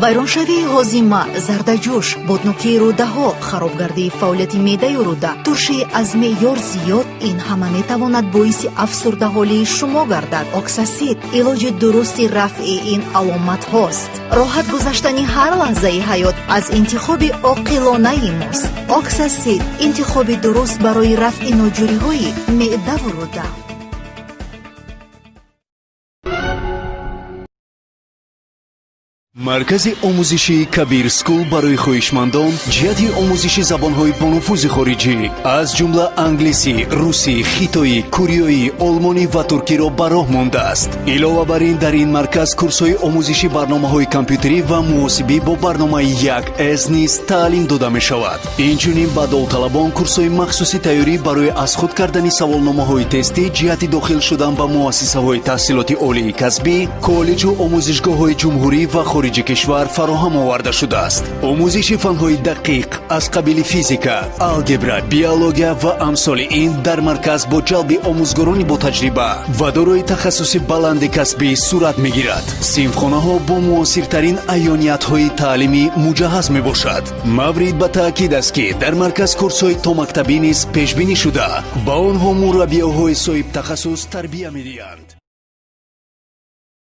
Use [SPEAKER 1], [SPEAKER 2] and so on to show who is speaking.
[SPEAKER 1] Вайроншавии ҳозима, зардаҷӯш, боднокии рӯдаҳо, харобгардии фаъолияти меъдаю рӯда, туршии аз меъёр зиёд — ин ҳама метавонад боиси афсурдаҳолии шумо гардад. Оксасид илоҷи дурусти рафъи ин аломатҳост. Роҳат гузаштани ҳар лаҳзаи ҳаёт аз интихоби оқилонаи мост. Оксасид — интихоби дуруст барои рафъи ноҷӯриҳои меъдаву рӯда.
[SPEAKER 2] Маркази омӯзишии Кабир Скул барои хоҳишмандон ҷиҳати омӯзиши забонҳои бонуфузи хориҷӣ, аз ҷумла англисӣ, русӣ, хитоӣ, кореоӣ, олмонӣ ва туркиро ба роҳ мондааст. Илова бар ин, дар ин марказ курсҳои омӯзиши барномаҳои компютерӣ ва муҳосибӣ бо барномаи 1С низ таълим дода мешавад. Инчунин ба довталабон курсҳои махсуси тайёрӣ барои аз худ кардани саволномаҳои тестӣ ҷиҳати дохил шудан ба муассисаҳои таҳсилоти олии касбӣ, коллеҷу омӯзишгоҳҳои ҷумҳурӣ ва хориҷи кишвар фароҳам оварда шудааст. Омӯзиши фанҳои дақиқ аз қабили физика, алгебра, биология ва амсоли ин дар марказ бо ҷалби омӯзгорони ботаҷриба ва дорои тахассуси баланди касбӣ сурат мегирад. Синфхонаҳо бо муосиртарин аёниятҳои таълимӣ муҷаҳҳаз мебошад. Маврид ба таъкид аст, ки дар марказ курсҳои томактабӣ низ пешбинӣ шуда, ба онҳо мураббиёҳои соҳибтахассус тарбия медиҳанд.